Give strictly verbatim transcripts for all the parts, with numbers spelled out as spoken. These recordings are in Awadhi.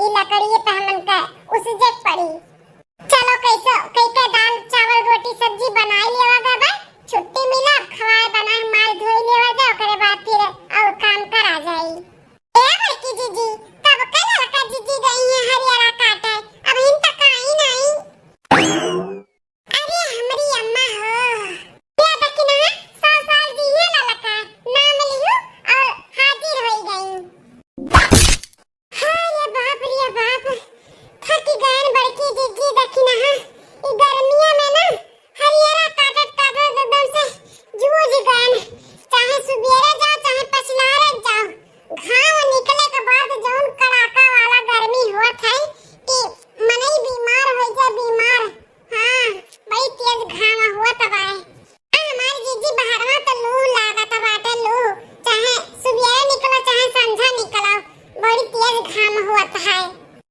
ई लकड़िए पे हमन का उसजे पड़ी। चलो, कैसो कई के दाल, चावल, रोटी, सब्जी बनाई लेवा गा बा। छुट्टी मिला, अब खवाए बनाए, मार धोई लेवा जा, ओकरे बाद फिर और काम करा जाई। ए बड़की जीजी, कब के लड़का जीजी गई है हरियरा काटे, अब इन तक आई नहीं। अरे हमरी अम्मा हो, ये देखी ना, सौ साल जी है ललका, नाम लियो और हाजिर होई गई। हाय रे बाप रे बाप, थक गयन बड़की जीजी। देखी ना, ई गर्मिया में ना हरियरा काटत काटत एकदम से जूझ गयन। चाहे सुबेरे जाओ, चाहे पछलारे जाओ, घाम निकले के बाद जौन कड़ाका वाला गर्मी होत है कि मनई बीमार हो जाए, बीमार। हाँ, बड़ी तेज घाम होत बाए। आ, हमार जीजी, बहरवा तो लू लागत बाटे, लू। चाहे सुबेरे निकलो, चाहे संझा निकलो, बड़ी तेज घाम होत है।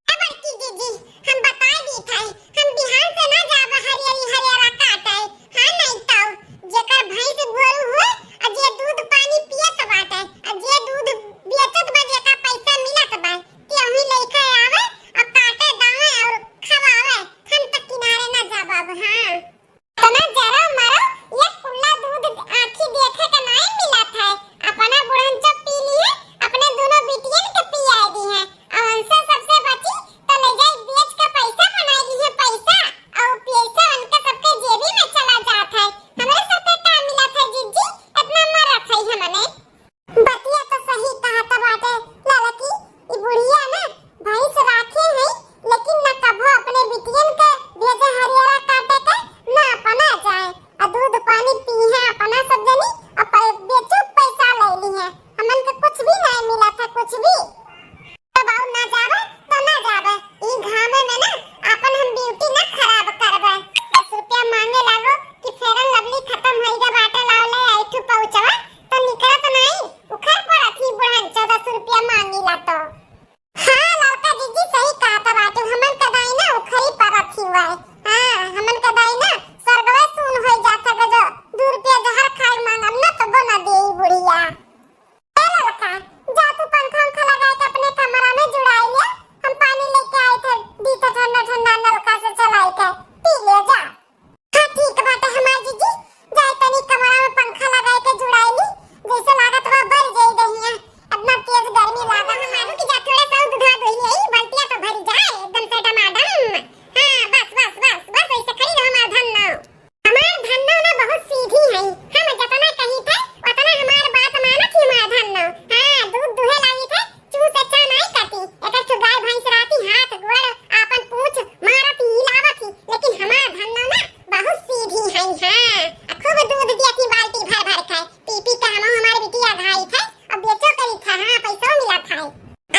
ए बड़की जीजी, हम बताई दीत है, हम बिहान से ना जाब हरियरी हरियरा काटे। हाँ, नहीं तो जेकर भैंस गोरू हुए और जे दूध पानी पियत बाटे और जे दूध बेचत बा, जेका पैसा मिलत बा, केहू लइके आवे और काटे दावे और खवावे, हम तो किनारे ना जाब अब। हाँ। इतना जरा मरो, ये कुल्ला दूध आँखी देखे के नाई मिलत है। अपना बुढ़न चो पी लिए, अपने दोनों बिटियन के पियाए दी है। और उनसे सबसे बची तो ले जाई बेच के पैसा बनाई दी है, पैसा। और पैसा उनके सबके जेबी में चला जात है। हमरे सबके का मिलत है जीजी, इतना मरत है हमने। बतिया तो सही कहत बाटे ललकी, ई बुढ़िया ना भैंस राखे है, लेकिन न कभो अपने बिटियन के भेजे हरियरा काटे के, न अपना जाए, आ दूध पानी पीहे अपना सब जनी, आ पै-, बेचू पैसा ले ली है। हमन के कुछ भी नहीं मिला था, कुछ भी। तो बाबू ना जाबे, तो ना जाबे। ई घामे में ना आपन हम beauty ना खराब करबे। दस रुपया मांगे लागो कि Fair and Lovely खतम होई गा बाटे, लाओ ले आई ठू pouchवा, तो निकलत नाई, उखर पड़त ही बुढ़न चो दस रुपया मांगी ला तो। हाँ, ललका जीजी सही कहत बाटे, हमन के दाई ना उखरी पड़त ही हुआ है। हाँ, हमन के दाई ना स्वर्गवे सुन होई जात है, जो दू रुपया जहर खाए मांगम ना, तबो ना देई बुढ़िया। ए ललका, जा तू पंखा उंखा लगा के अपने कमरा में जुड़ाई ले, हम पानी लेके आई थे, दी थे ठंडा ठंडा नलका से चलाई के, पी ले जा। हाँ ठीक बाटे हमार जीजी, जाए तनी कमरा में पंखा लगा के जुड़ाई ली, जैसे लागत बा बर जाई दहिया, इतना तेज गर्मी लागत। हम मानू कि जा थोड़ा सा उधधा धोई ले, बल्टिया तो भरी जाए एकदम से डमाडम। हाँ बस बस बस बस, ऐसे खड़ी रहो हमार धन्नो। हमार धन्नो ना बहुत सीधी है, हम जतना कही थे उतना हमार बात मानत ही हमार धन्नो। हाँ, दूध दुहे लागी थे, चूस से चाह नाई करती। एक एक ठो गाय भैंस राती हाथ गोड़ आपन पूछ मारत ही हिलावत ही, लेकिन हमार धन्नो ना बहुत सीधी है। हाँ, आ खूब दूध दिया थी बाल्टी भर भर के, पी पी के हम हमार बिटिया घाई थे और बेचो करी थे। हाँ, पैसो मिला था।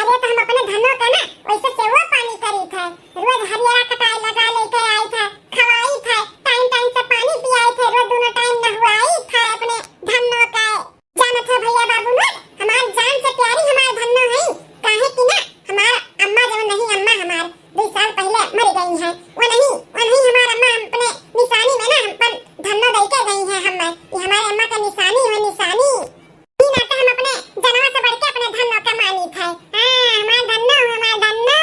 अरे तो हम अपने धन्नो के ना वैसे सेवा पानी करी थे, रोज हरियरा कटाई लगा लेके आई थे, खवाई थे, time time से पानी पियाई थे, रोज दोनों time नहवाई थे अपने धन्नो के। जानत हो भैया बाबू ना, हमार जान से प्यारी हमार धन्नो है, काहे कि ना हमार अम्मा जो नहीं, अम्मा हमार दो साल पहले मर गई है, वो नहीं, वो नहीं हमार अम्मा हम अपने निशानी में ना हम अपन धन्नो दे के गई है। हम, ये हमारे अम्मा का निशानी है, निशानी। ई नाते हम अपने जनवा से बढ़ के अपने धन्नो के मानी थे। हाँ, हमार धन्नो, हमार धन्नो।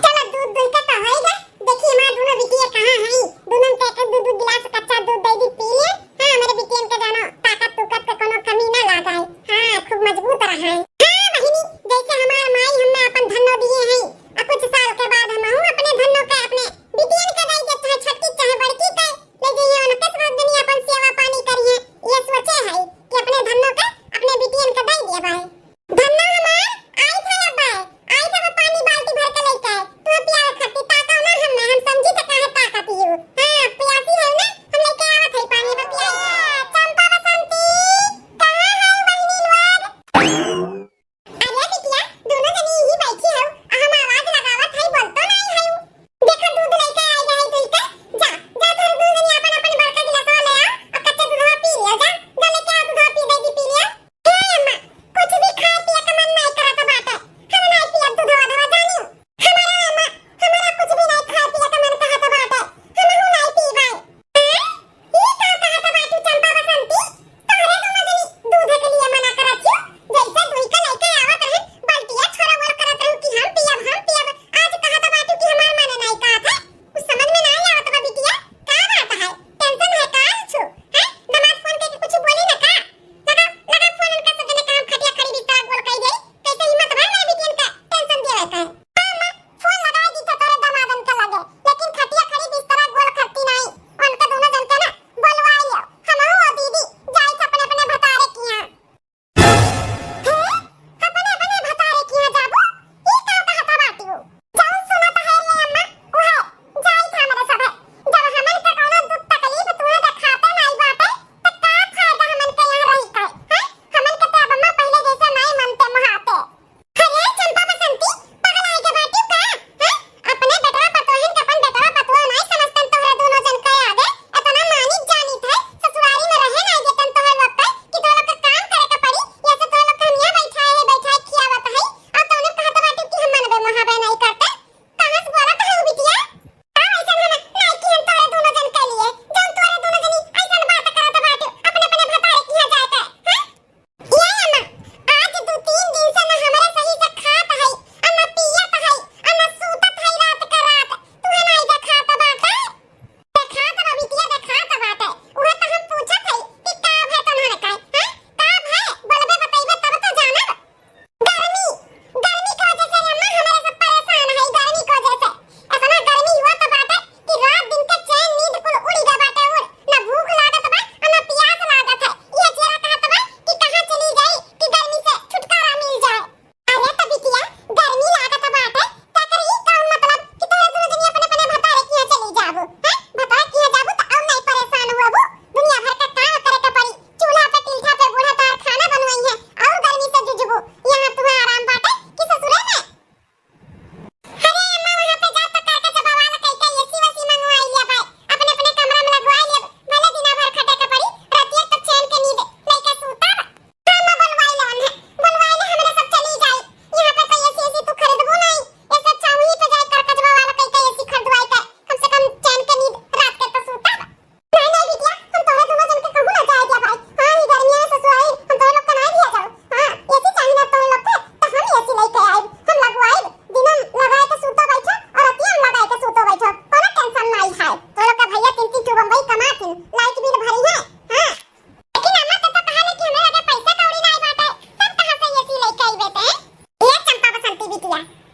चलो, दूध दुह के तो होई गा। देखी, हमार दोनों बिटिया कहाँ हैं? दोनों के एक एक दू दू गिलास कच्चा दूध दे दी, पी ले। हाँ, हमारे बिटियन के जानो ताकत तुकत के कोनो कमी ना लागे। हाँ, खूब मजबूत रहे। हाँ बहिनी, जैसे हमार माई हमें अपन धन्नो दिए हैं, आ कुछ साल के बाद हम अपने धन्नो के अपने बिटियन के दे दे, चाहे छोटकी चाहे बड़की के ले जाइए, उनके सब दुनिया अपन सेवा पानी करिए। ये सोचे है कि अपने धन्नो के अपने बिटियन के दे दिए भाई। धन्नो हमार, आई था अब्बा, आई था वो पानी बाल्टी भर के लेके, तू पियावे खातिर ताका ना हम, हम समझी तो काहे ताका पियो। हाँ, पियासी है ना, हम लेके आवत है पानी, अब पियाई। चंपा बसंती, कहाँ है बहिनी लोग?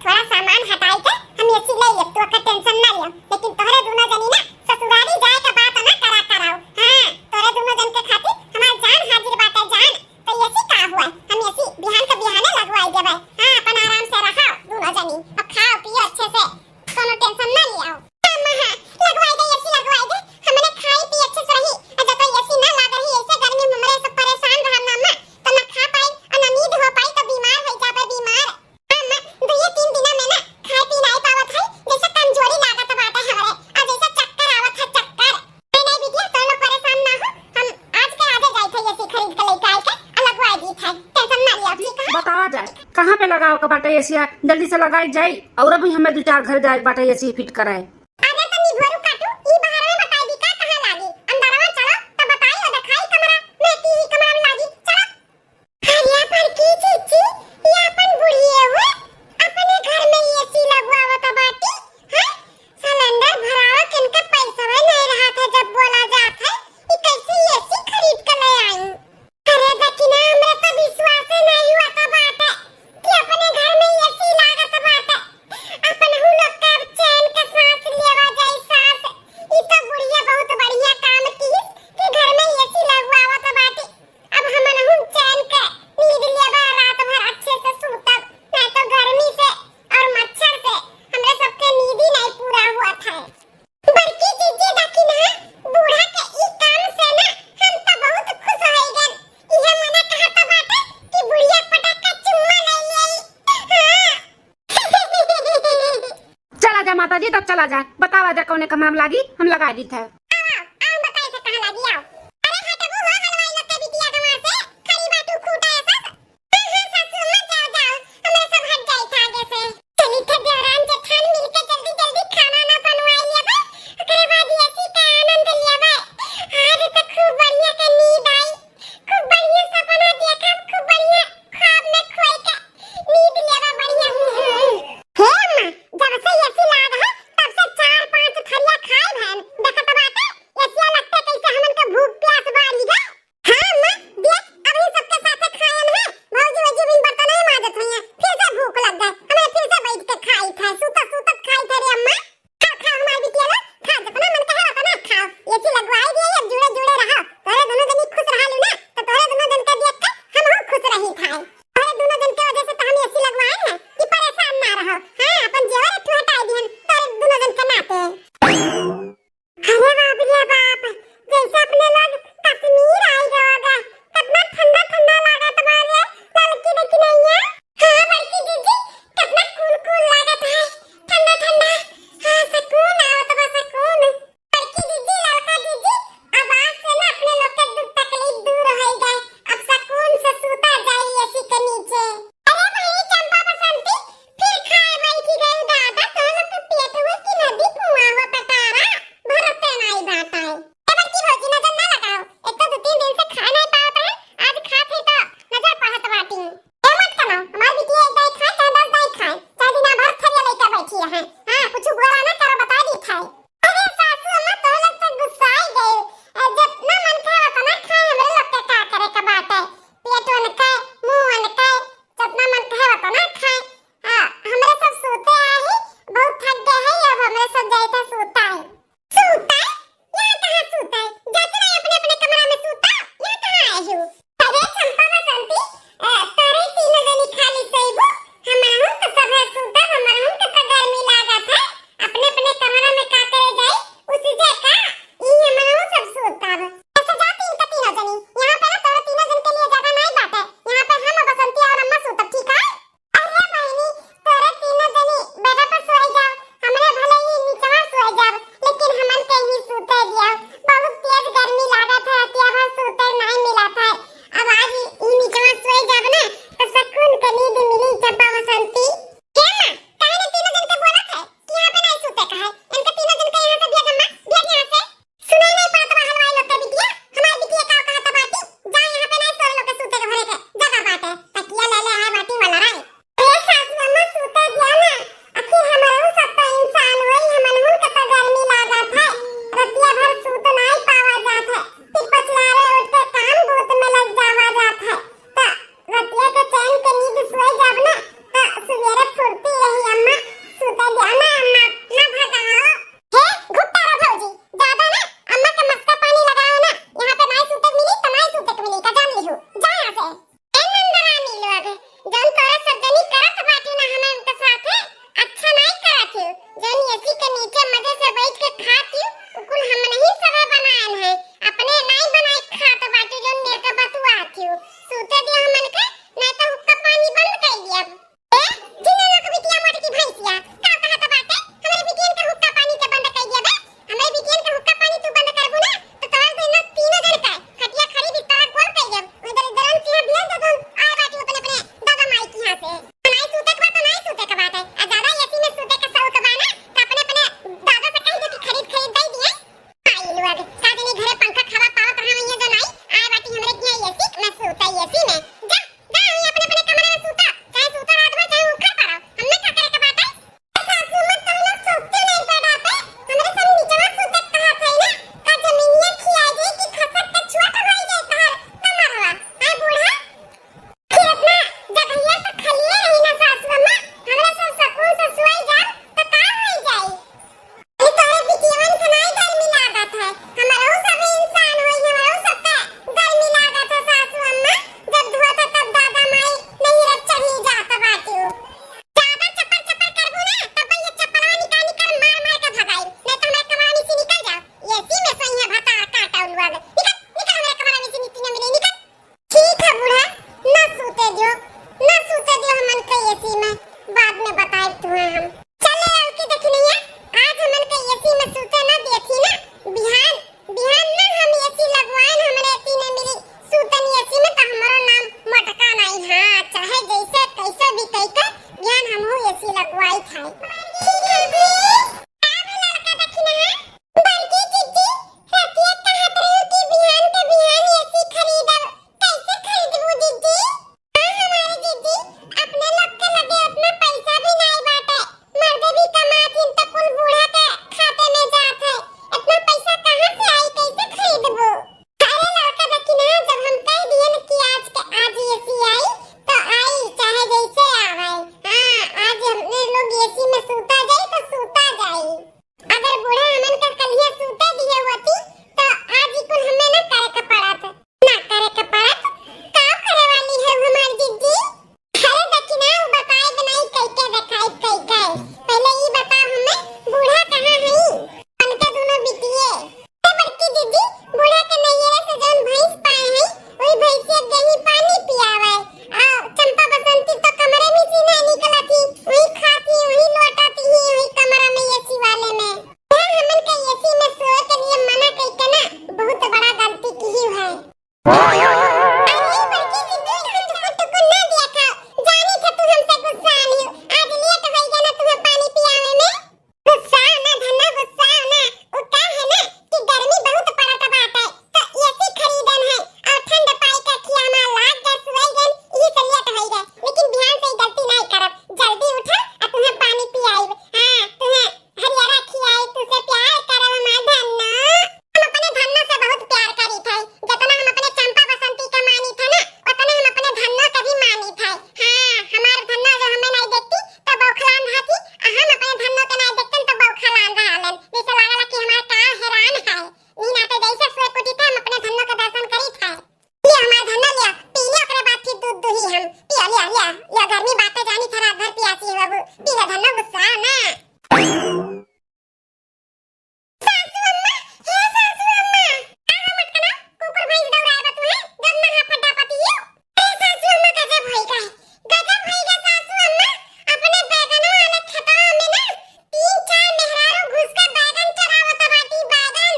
थोड़ा सामान हटाई के हम एसी ले लेब, तू ओकर टेंशन ना लियो। लेकिन तोहरे दुनो जनी ना ससुरारी जाए के बात ना करा कराओ। हाँ, तोहरे दुनो जन के खातिर हमार जान हाजिर बाटे, जान। तो एसी का हुआ, हम एसी बिहान के बिहाने लगवाई देबे। हाँ, अपन आराम से रहो दुनो जनी, अब खाओ पियो अच्छे से, कोनो टेंशन ना लियो। अम्मा, हाँ, लगवाई दे एसी, लगवाई दे, हमने खाई पी अच्छे से रही। आ जब एसी ना लाग रही, ऐसे गर्मी में हमरे सब परेशान रहब ना अम्मा, तो ना खा पाई और ना नींद हो पाई, तो बीमार हो जाबे, बीमार। अम्मा, दुइये तीन दिना में ना खाए पी नाई पावत है, जैसे कमजोरी लागत बाटे हमरे, और जैसे चक्कर आवत है, चक्कर। नहीं, नहीं बिटिया, तो लोग परेशान ना हो, हम आज के आजे जाइत है एसी खरीद के लेके आए के, और लगवाए दीत है, टेंशन ना लिया, ठीक है? बतावा जाए, कहाँ पे लगावे के बाटे एसिया, जल्दी से लगाई जाई, और अभी हमें दो चार घर जाए के बाटे एसी फिट कराए। अरे तो निभोरू काटू, ई बहरवा में बताई दी का कहाँ लागी, अंदरवा चलो, तो बताई, ओ देखाई कमरा, मैं की कमरा में लागी, चलो। अरे बड़की जीजी, ये अपन बुढ़िया हो, अपने घर में एसी लगवावत बाटी, हैं? सिलेंडर भरावा किनके पैसा नहीं रहत है, जब बोला जात है, ये कैसे एसी खरीद के ले आई? अरे दखिना, हमरा तो विश्वासे नहीं हुआ था बाटे कि अपने घर में एसी लागत बाटे। अपन हु लोग के अब चैन के सांस लेवा जाई, सांस। ई तो बुढ़िया बहुत बढ़िया काम की कि घर में एसी लगवावत बाटे। अब हमनहु चैन के नींद लेबा, रात भर अच्छे से सूतब, नहीं तो गर्मी से और मच्छर से हमरे सबके नींद ही नहीं पूरा हुआ था। बड़की जीजी दखिना, बूढ़ा के ई काम से ना हम तो बहुत खुश हो गए। इहे मना कहत बाटे कि बुढ़िया पटक के चुम्मा ले ले। हाँ। चला जा माता जी, तब चला जा, बतावा जा कौने कमरा में लागी, हम लगा दीत है। आओ, आओ, आओ, बताई से कहाँ लागी, आओ। अरे हटबू हो हलवाई लोग के बिटिया गंवा से, खड़ी बाटू खूटा ऐसा। हाँ, हाँ, सासू अम्मा, जाओ, जाओ, हमरा सब हट जाई था आगे से। चली थे देवरान जेठान मिलके जल्दी जल्दी खाना ना बनवाई लेबे, ओकरे बाद एसी का आनंद लेबे। आज तो खूब बढ़िया के नींद आई, खूब बढ़िया सपना देखब, खूब बढ़िया ख्वाब में खोई के नींद लेबे बढ़िया। हे अम्मा, जब से एसी लाग है तब से चार पांच थरिया खाए भैन, देखत बाटे एसिया लगते कैसे हमन के भूख प्यास बाढ़ी गए। हाँ अम्मा, देख, अबही सबके साथे खायन है, भौजी वौजी बिन बर्तन ही माजत हुई हैं, फिर से भूख लग गए, हमें फिर से बैठ के खाई था, सूतत सूतत खाई था रे अम्मा। खाओ, खाओ हमार बिटिया लोग, खाओ, जितना मन कहे उतना खाओ, एसी लगवाई दिए, अब जुड़े जुड़े रहो, तोहरे दोनों जनी खुश रहा लू ना, तो तोहरे दोनों जन के देख के हम खुश रही था, तोहरे दोनों जन के वजह से तो हम एसी लगवाए हैं कि परेशान ना रहो। हाँ, अपन जेवर एक ठो हटाई दिहन तोहरे दोनों जन के नाते। अरे बाप रे बाप, जैसे अपने लोग कश्मीर आई गए होगा। कितना ठंडा ठंडा लागत बा रे, ललकी देखी नहीं है? हाँ बड़की जीजी, कितना cool cool लागत है, ठंडा ठंडा। हाँ, सुकून आवत बा, सुकून। बड़की जीजी, ललका जीजी, अब आज से ना अपने लोग के दुख तकलीफ दूर हो गए, अब सुकून से सूता जाई एसी के नीचे। अरे भाई चंपा बसंती, फिर खाए बैठी गई दादा, तोहन लोग के पेट हुए कि नदी कुआं हुआ पटारा, भरते नाई बाटा है। ए बड़की भौजी नजर ना लगाओ, एक तो दो तीन दिन से खाए नहीं पावत है, आज खात है तो नजर पड़त बाटी। ए मत कनो, हमार बिटिया एक दाई खाए चाहे दस दाई खाए, चाहे दिना भर थरिया लेके बैठी है। हाँ, कुछ गोला ना करो, बता दी खाए। अरे सासू अम्मा, तोहन लोग तो गुस्साई गए, जितना मन खाए उतना खाए, हमरे लोग के का करे के बाटे, पेट उनके, मुंह उनके, जितना मन कहे उतना खाए। हाँ, हमरे सब सूते आही, बहुत थक गए हैं, अब हमरे सब जाए थे सूता है। सूता है? यहाँ कहाँ सूता है? जाते रहे अपने अपने कमरा में सूता, यहाँ कहाँ आए हो? अरे चंपा बसंती, अ, तोरे तीनों जनी खाली गर्मी बाटे जानी था, रात भर पियासी है बाबू, पी ले धन्नो गुस्सा ना। सासू अम्मा, हे सासू अम्मा, का हो मटकना, कुकुर भैंस दौड़ाए बा तुहे, गन्ना हाथ डापत ही हो। अरे सासू अम्मा, गजब होई गए, गजब होई गए सासू अम्मा, अपने बैगनवा वाले खेतवा में ना तीन चार मेहरारू घुस के बैगन चरावत बाटी, बैगन।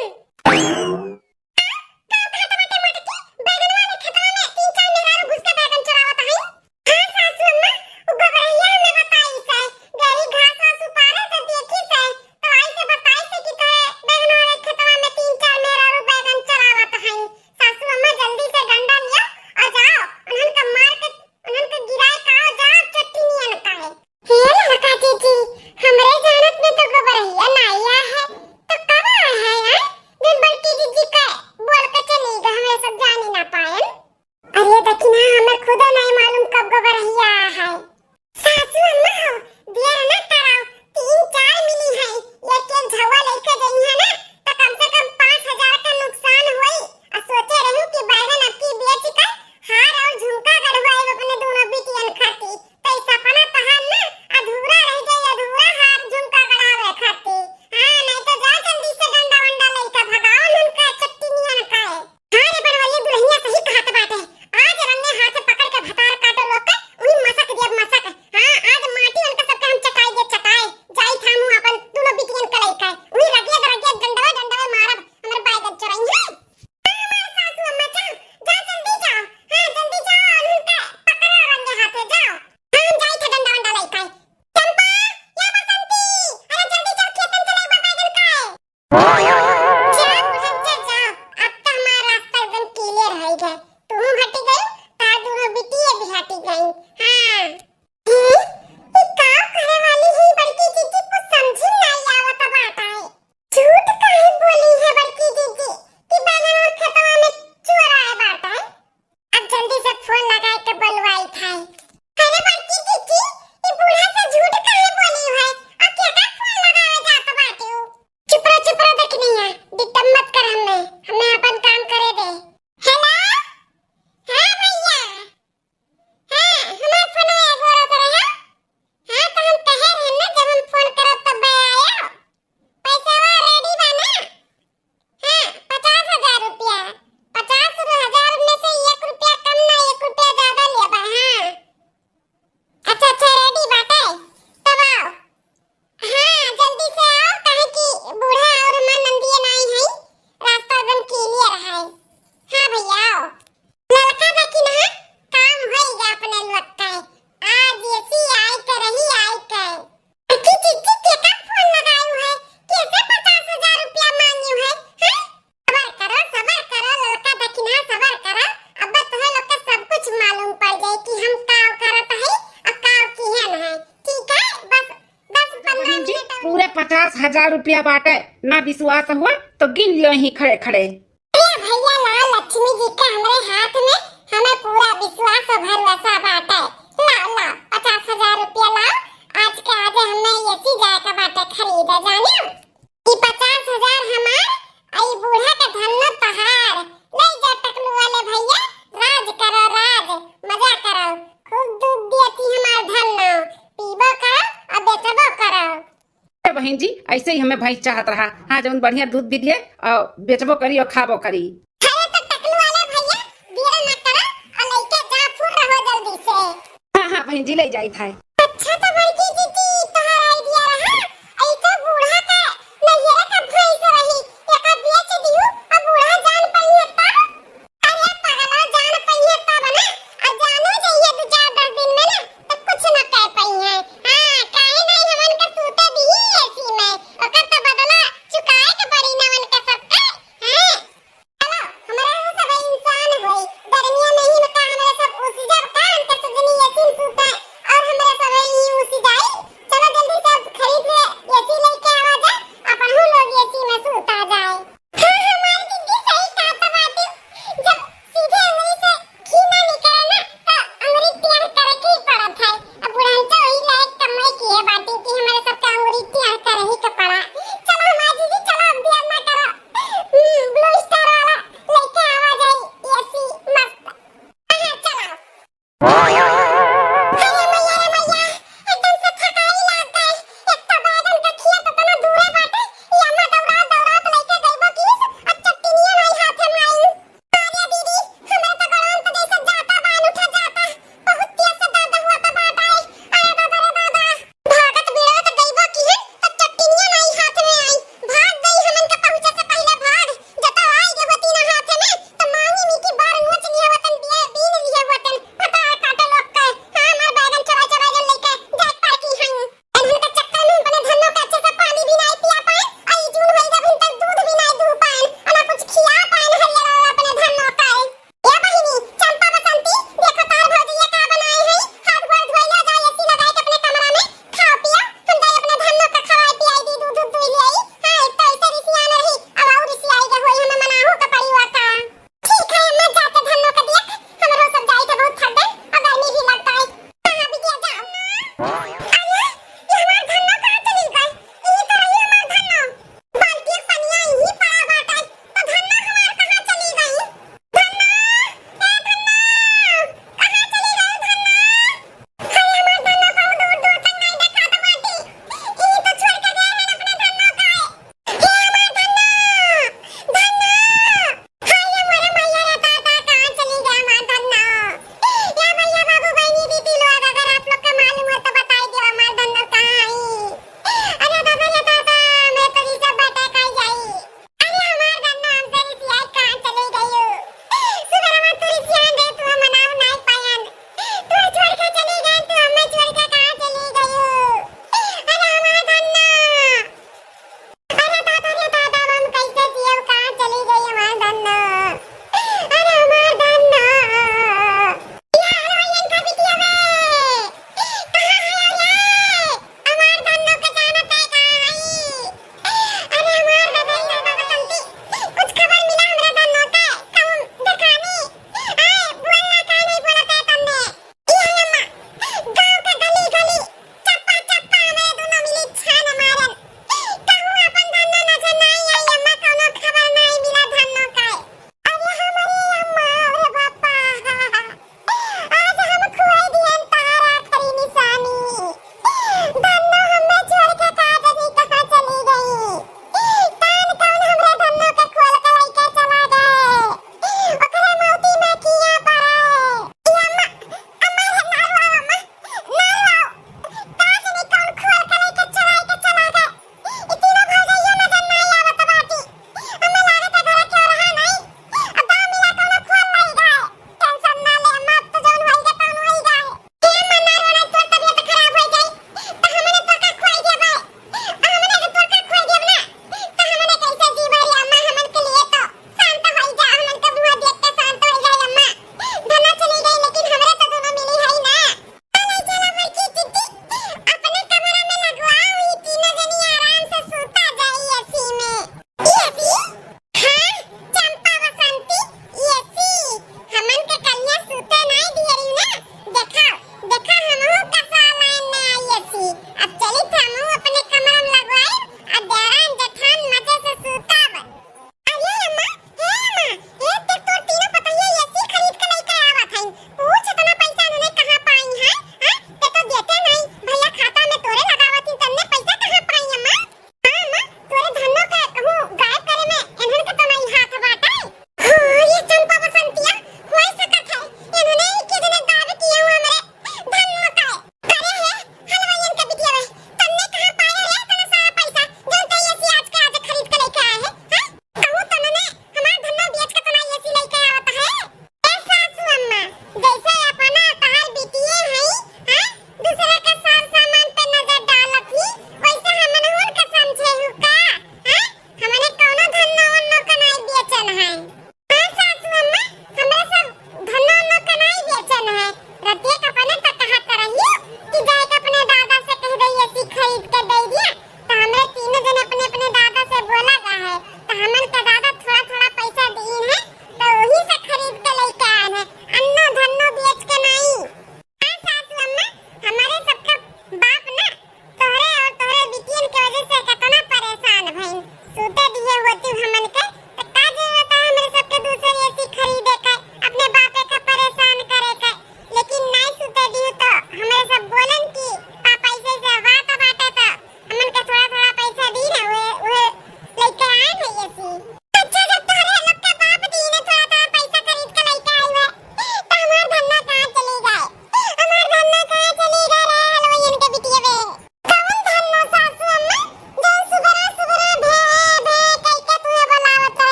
का कहत बाटे मोटकी? बैगन वाले खेतवा में तीन चार मेहरारू घुस के बैगन चोरावत हई। हाँ सासू अम्मा, उ गोबरहिया हमें बताई से, गई घास वास उपारे से देखी से, तो आई से बताई से कि कहे बैगन वाले खेतवा में तीन चार मेहरारू बैगन चोरावत हई। सासू अम्मा जल्दी से डंडा लिया और जाओ, उन्हन का मार के, उन्हन का गिराए का, जाओ चट्टी नियन का है। हे लड़का जीजी, हमरे जानत में तो गोबरहिया नाई आया है, तो कब आया है, हैं? जौन बड़की जीजी का बोल के चली गई, हमरे सब जानी ना पाएन। अरे दखिना, हमें खुदा नहीं मालूम कब गोबरहिया आया है। सासू अम्मा हो, देर ना कराओ, तीन चार मिली है, एक एक झवा लेके जइहे ना, तो कम से कम पाँच हजार का नुकसान होई। आ सोचे रहू कि बैगन अब की बेच के हार और झुमका गढ़वाए अपने दोनों बिटियन खातिर। तो ई सपना तहार ना अधूरा रह जाई, अधूरा हार झुमका गढ़ावे खातिर। हाँ, नहीं तो जा जल्दी से डंडा वंडा लइका भगाओ उनका चट्टी नियन का है। हाँ रे बनवरिया दुल्हनिया सही कहत बाटे। आज रंगे हाथ पकड़ के भतार काटो लोग के, उही मसक दियब मसक। हाँ, आज माटी उनका सबके हम चटाई दे चटाई। जाई थामू अपन दोनों बिटियन के लइका। उही रगियत रगियत डंडवे डंडवे मारब, हमर बैगन चोरई है। हमार सासू अम्मा, जाओ, जाओ, जल्दी जाओ। हाँ, जल्दी जाओ, और उनका पकड़ो रंगे हाथे, जाओ। हम जाई थे डंडा वंडा लइका। चंपा, या बसंती, अरे जल्दी चल, खेतन चले, बा बैगन का है। जा, बुढ़न, जा, जा। अब तो हमार रास्ता एकदम clear होई गए। तू हटी गई, तार दोनों बिटिया भी हटी गई। हाँ। ई, ई का करे वाली है बड़की जीजी, कुछ समझी नहीं आवत बाटा है। झूठ काहे बोली है बड़की जीजी कि बैगन और खेतवा में चोर आए बाटा है? अब जल्दी से फोन लगाए के बोलवाई था। अरे बड़की जीजी, ई बूढ़ा से झूठ काहे बोली है? आ केकर फोन लगावे जात बाटे उ? चुप रह, चुप रह, देख नहीं है, disturb मत कर हमें, हमें अपन काम करे दे। Hello, हाँ भैया, हाँ, हमार फोन एगो रख रहे हैं। हाँ, तो हम कहे रहे ना, जब हम फोन करब तब आयो। पैसा ready बा ना? हाँ, पचास हजार रुपया। पचास हजार में से एक रुपया कम ना, एक रुपया ज्यादा लेबा, हाँ। अच्छा, अच्छा, ready बाटे, तब आओ। हाँ, जल्दी से आओ, काहे कि बूढ़ा और हमार नंदिया नाई है, रास्ता एकदम clear है। हाँ भैया, आओ। ललका देखी ना, काम होई गया अपने लोग का। आज ऐसी आई के रही, आई के। अच्छी चीची के का फोन लगायू है, कैसे पचास हजार रुपया मांगी है, हैं? सबर करो, सबर करो, ललका दखिना, सबर करो। अब तुम्हें लोग का सब कुछ मालूम पड़ जाए कि हम काव करत है और काव किहन है। ठीक है, बस दस तो पंद्रह बहन जी, मिनट और पूरे पचास हजार रुपया बाटे, ना विश्वास हुआ तो गिन लियो ही खड़े खड़े। ए भैया, ला लक्ष्मी जी के हमरे हाथ में, हमें पूरा विश्वास और भरोसा बाटे। लाओ, लाओ, पचास हजार रुपया लाओ, आज के आज हमें एसी जाए का बाटे खरीदे, जाने। ई पचास हजार हमार, आ ई बूढ़ा के धन्नो तहार। ले जा टकलू वाले भैया, राज करो राज, मजा करो, खूब दूध दियती हमार धन्नो, पीबो करो और बेचबो करो। ए बहिन जी, ऐसे ही हमें भैंस चाहत रहा। हाँ, जौन बढ़िया दूध भी दिए और बेचबो करी और खाबो करी। अरे तो टकलू वाला भैया, देर न करो और लइके जा, फुर रहो जल्दी से। हाँ, हाँ बहिन जी, ले जाई था। अच्छा तो बड़की जीजी, तोहार idea रहा। ऐसे बूढ़ा का नैहरे का भैंस रही, एका बेच दिहू और बूढ़ा जान पइहे तब। अरे पगला, जान पइहे तब ना, आ जानो जइहे दू चार दस दिन में ना, तो कुछ न कह पइहे। हाँ, काहे नहीं हमन के सूते दी एसी में, ओकर तो बदला चुकाए के पड़ी ना उनके सबके। हाँ, चलो, हमरा से सब इंसान होई, गर्मिया में ही का हमरा सब उस जब का हमके सुजनी एसी में सूते, और हमरा सब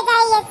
जाइए,